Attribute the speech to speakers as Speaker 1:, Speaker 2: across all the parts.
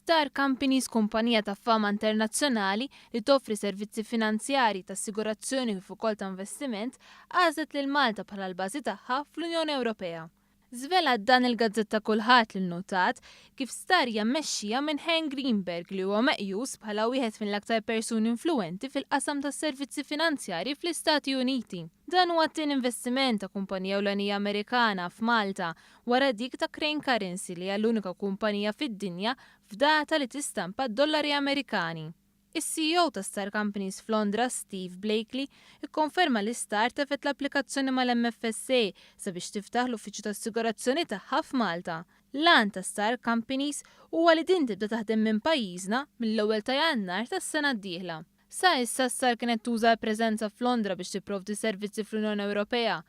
Speaker 1: Star Companies, kumpanija ta' fama internazzjonali li toffri servizzi finanzjarji, ta' assigurazzjoni kif ukoll ta' investiment, għażlet lil Malta bħala l-bażi tagħha fl-Unjoni Ewropea. Żvelat dan il-gazzetta Kulħadd li nnotat kif Star hija mmexxija minn Hank Greenberg li huwa meqjus bħala wieħed mill-aktar persuni influwenti fil-qasam tas-servizzi finanzjarji fl-Istati Uniti. Dan huwa t-tieni investiment ta' kumpanija ewlenija Amerikana f'Malta wara dik ta' Crane Currency li hija l-unika kumpanija fid-dinja fdata li tistampa d-dollari Amerikani. Is-CEO ta' Star Companies f'Londra, Steve Blakely, ikkonferma li Star tefgħet l-applikazzjoni mal-MFSA sabiex tiftaħ l-uffiċċju ta' assigurazzjoni tagħha f'Malta. L-għan ta' Star Companies huwa li din tibda taħdem minn pajjiżna mill-ewwel ta' Jannar tas-sena d-dieħla. Sa issa Star kienet tuża l-preżenza f'Londra biex tipprovdi servizzi fl-Unjoni Ewropea.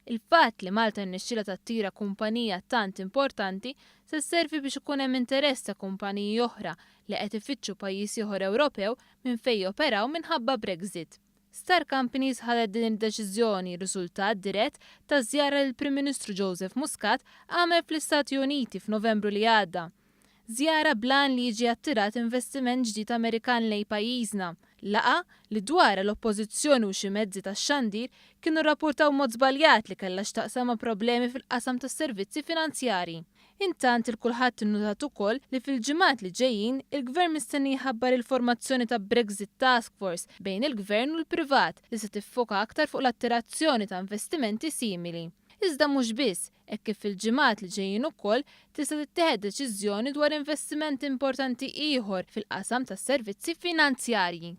Speaker 1: Il-fatt li Malta rnexxielha tattira kumpanija tant importanti se sservi biex ikun hemm interess ta' kumpaniji oħra li qed ifittxu pajjiż ieħor Ewropew minn fejn joperaw minħabba Brexit. Star Companies ħadet din id-deċiżjoni riżultat dirett taż-żjara li l-Prim Ministru Joseph Muscat għamel fl-Istati Uniti f'Novembru li għadda. Żjara bl-għan li jiġi attirat investiment ġdid Amerikan lejn pajjiżna, laqgħa li dwarha l-Oppożizzjoni u xi mezzi tax-xandir kienu rrappurtaw mod żbaljat li kellha x'taqsam ma' problemi fil-qasam tas-servizzi finanzjarji. Intant il-Kulħadd innutat ukoll li fil-ġimgħat li ġejjin il-Gvern mistenni jħabbar il-formazzjoni ta' Brexit Task Force bejn il-Gvern u l-privat li se tiffoka aktar fuq l-attirazzjoni ta' investimenti simili. Iżda mhux biss, hekk kif fil-ġimgħat li ġejjin ukoll tista' tittieħed deċiżjoni dwar investiment importanti ieħor fil-qasam tas-servizzi finanzjarji.